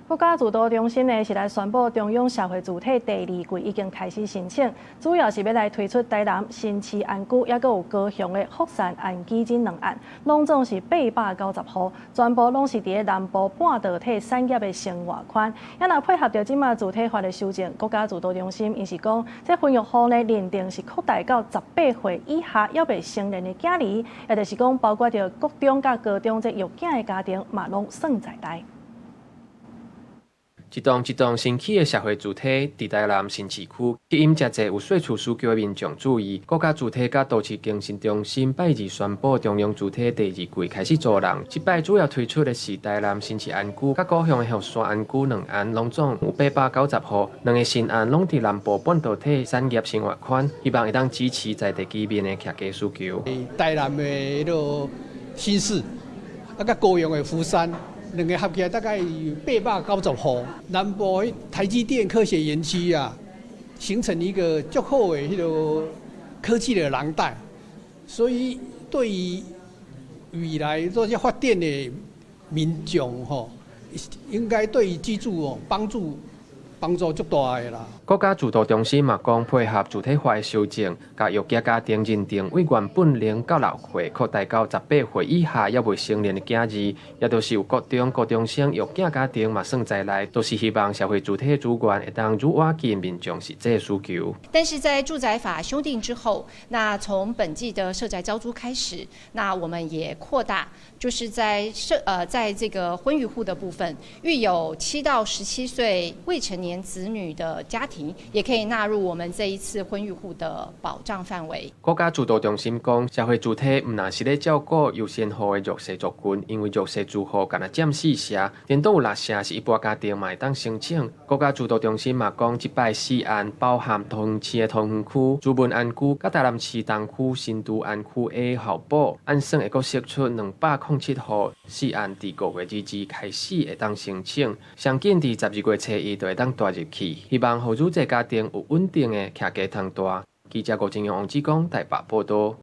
國家住都中心呢是來宣布中央社會住宅第二季已經開始申請，主要是欲來推出台南新市安居，抑閣有高雄的福山安居這兩案，攏總是890戶，全部攏是佇咧南部半導體產業的生活圈。抑若配合著這馬住宅法的修正，國家住都中心𪜶是講，這婚育戶呢認定是擴大到18歲以下猶未成年的囝兒，也就是講包括著國中佮高中這育囝的家庭嘛攏算在內。一棟一棟新起的社會住宅，佇台南新市區，吸引誠濟有細厝需求的民眾注意。國家住宅佮都市更新中心拜二宣布，中央住宅第二季開始租人。這擺主要推出的是台南新市安居，佮高雄的福山安居兩案，攏總有890戶。兩个新案攏佇南部半導體產業生活圈，希望會當支持在地居民的徛家需求。台南的彼个新市，啊，佮高雄的福山。兩个合起來大概890戶。南部台積電科學園區啊，形成一個足好的彼个科技的廊帶，所以對於未來這些發電的民眾吼，應該對於居住哦幫助足大的啦。國家住都中心嘛講，配合住宅法的修正，共育囝家庭認定為原本0到6歲擴大到18歲以下猶未成年的囝兒，也就是有國中、高中生育囝家庭嘛算在內，都是希望社會住宅資源會當愈倚近民眾實際需求。但是在住宅法修訂之後，那從本季的社宅交租開始，那我們也擴大，就是在這個婚育戶的部分，育有7到17歲未成年子女的家庭，也可以納入我們這一次婚育戶的保障範圍。國家住都中心講，社會住宅毋但是咧照顧優先戶的弱勢族群，因為弱勢住戶干焦佔四成，顛倒有六成是一般家庭嘛會當申請。國家住都中心嘛講，這擺四案包含桃園市的桃園區、朱文安居、佮台南市東區新都安居的候補，按算會閣釋出207戶，四案佇5月22開始會當申請，上緊佇12月初一就會當蹛入去，希望予愈濟家庭有穩定的徛家通蹛。記者郭金勇、王志剛台北報道。